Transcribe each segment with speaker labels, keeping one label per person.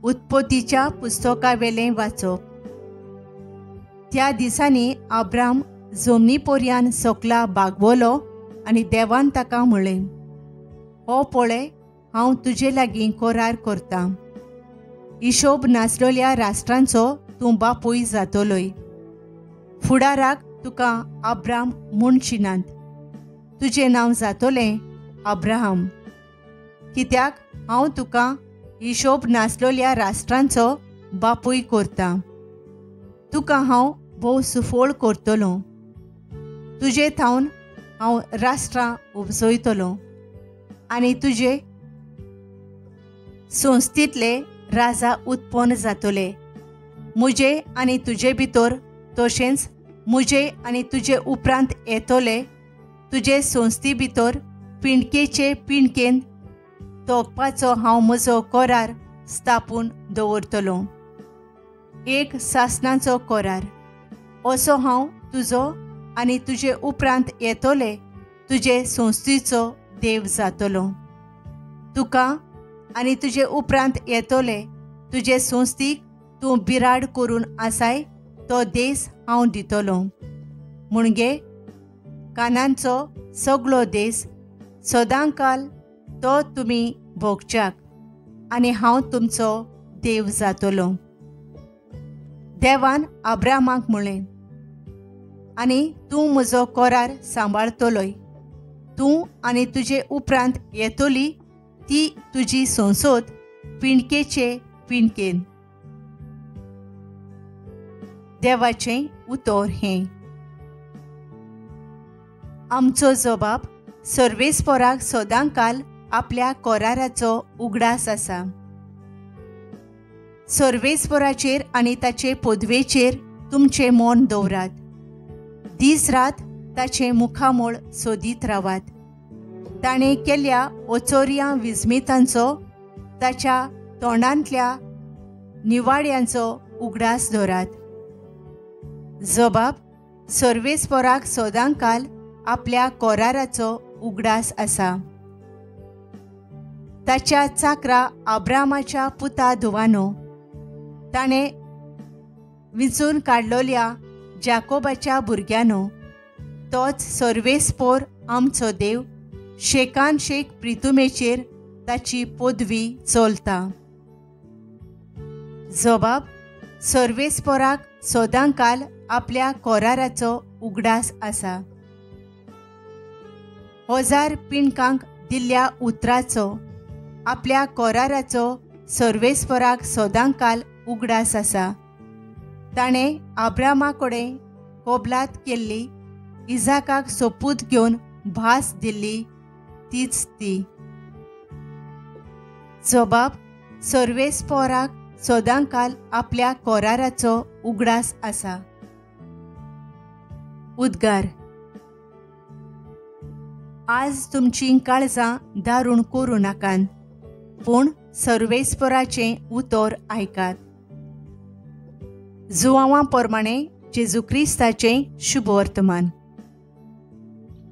Speaker 1: उत्पत्तीच्या पुस्तकावेलें वाचप. त्या दिसांनी आब्राम जमनी पोरयान सकला बागवलो आनी देवान ताका म्हळें, हो पळय, हांव तुजे लागीं करार करतां. हिशोब नासलेल्या राष्ट्रांचो तूं बापूय जातलोय. फुडाराक तुका आब्राम म्हणचिनात, तुजें नांव जातलें अब्राहम, कित्याक हांव तुका हिशोब नासलेल्या राष्ट्रांचो बापूय करतां. तुका हांव भोव सुफळ करतलो, तुजे थावन हांव राष्ट्रां उपजयतलो आनी तुजे संस्थेंतले राजा उत्पन्न जातले. म्हजे आनी तुजे भितर तशेंच म्हजे आनी तुजे उपरांत येतले तुजे संस्थे भितर पिंडकेचे पिंडकेन तोखपाचो हांव म्हजो करार स्थापून दवरतलो. एक सासणाचो करार असो हांव तुजो आनी तुजे उपरांत येतले तुजे संस्थेचो देव जातलो. तुका आनी तुजे उपरांत येतले तुजे संस्थीक तूं बिराड करून आसाय तो देश हांव दितलो. म्हणगे कानांचो सगळो देश सदांकाल तो तुमी भोगच्याक आनी हांव तुमचो देव जातलो. देवान अब्रामाक म्हळें, आनी तूं म्हजो करार सांबाळतलोय. तूं आनी तुजे उपरांत येतली ती तुजी संसद पिंडकेचे पिंडकेन. देवाचें उतर हें. आमचो जबाब सर्वेस्पोराक सदांकाल आपल्या कराराचो उगडास आसा. सर्वेस्पोराचेर आनी ताचे पदवेचेर तुमचें मन दवरात. दीस रात ताचें मुखामळ सोदीत रावात. ताणें केल्ल्या ओचोरयां विस्मितांचो, ताच्या तोंडांतल्या निवाड्यांचो उगडास दवरात. जबाब सर्वेस्पोराक सदांकाल आपल्या कराराचो उगडास आसा. ताच्या चाकरा आब्रामाच्या पुता धुवानो, ताणें विंचून काडलोल्या जाकोबाच्या भुरग्यानो, तोच सर्वेस्पोर आमचो देव शेकान शेक प्रितुमेचेर ताची पदवी चलता. जबाब सर्वेस्पोराक सदांकाल आपल्या कराराचो उगडास आसा. हजार पिंडकांक दिल्ल्या उतराचो, आपल्या कराराचो सर्वेस्पोराक सदांकाल उगडास आसा. ताणें आब्रामा कडेन कबलात केल्ली, इजाकाक सोपूत घेवन भास दिल्ली तीच ती. जबाब सर्वेस्पोराक सदांकाल आपल्या कराराचो उगडास आसा. उद्गार. आज तुमचीं काळजां दारूण करूं नाकात, पूण सर्वेस्पोराचें उतर आयकात. जुवांवा प्रमाणे जेजू क्रिस्ताचें शुभवर्तमान.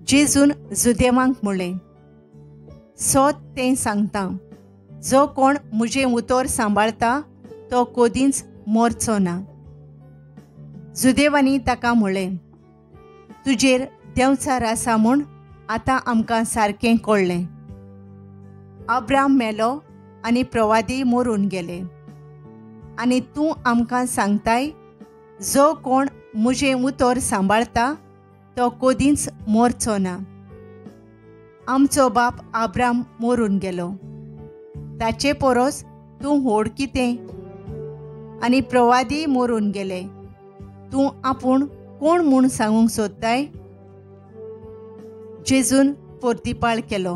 Speaker 1: जेजून जुदेवांक म्हणलें, सत तें सांगता, जो कोण म्हजें उतर सांबाळता तो कदींच मरचो ना. जुदेवांनी ताका म्हणलें, तुजेर देंवचार आसा म्हूण आतां आमकां सारकें कळ्ळें. अब्राम मेलो आनी प्रवादी मरून गेले, आनी तूं आमकां सांगताय जो कोण म्हजें उतर सांबाळता तो कदींच मरचो ना. आमचो बाप आब्राम मरून गेलो, ताचे परस तूं व्हड कितें? आनी प्रवादी मरून गेले, तूं आपूण कोण म्हूण सांगूंक सोदताय? जेजून परतिपाळ केलो,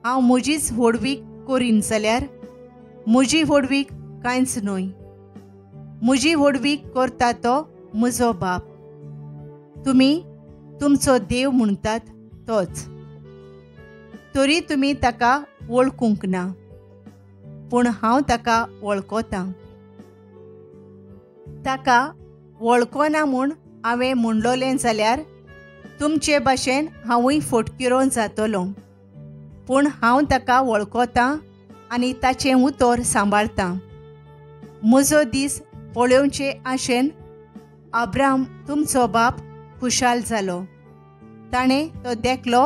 Speaker 1: हांव म्हजीच व्हडवीक करीन जाल्यार म्हजी व्हडवीक कांयच न्हय. म्हजी व्हडवीक करता तो म्हजो बाप, तुमी तुमचो देव म्हणटात तोच. तरी तुमी ताका वळखूंक ना, पूण हांव ताका वळखतां. ताका वळखना म्हूण हांवें म्हणलोलें जाल्यार तुमचे भाशेन हांवूय फटकिरो जातलो, पूण हांव ताका वळखतां आनी ताचें उतर सांबाळता. म्हजो दीस पळोवचे आशेन अब्राम तुमचो बाप खुशाल जालो. ताणें तो देखलो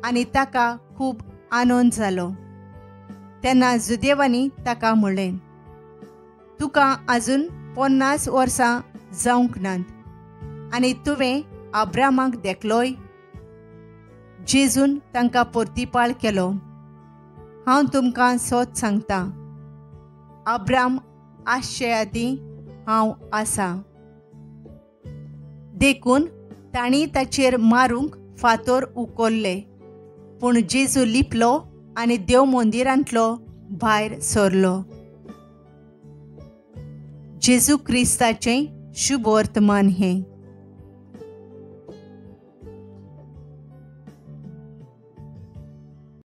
Speaker 1: आनी ताका खूब आनंद जालो. तेन्ना जुदेवांनी ताका म्हणलें, तुका आजून 50 वर्सां जावंक नात आनी तुवें अब्रामाक देखलोय? जेजून तांकां परतिपाळ केलो, हांव तुमकां सत सांगता, अब्राम आसचे आदीं हांव आसा. देखून तांणी ताचेर मारूंक फातोर उखल्ले, पूण जेजू लिपलो आनी देव मंदिरांतलो भायर सरलो. जेजू क्रिस्ताचें शुभ वर्तमान हें.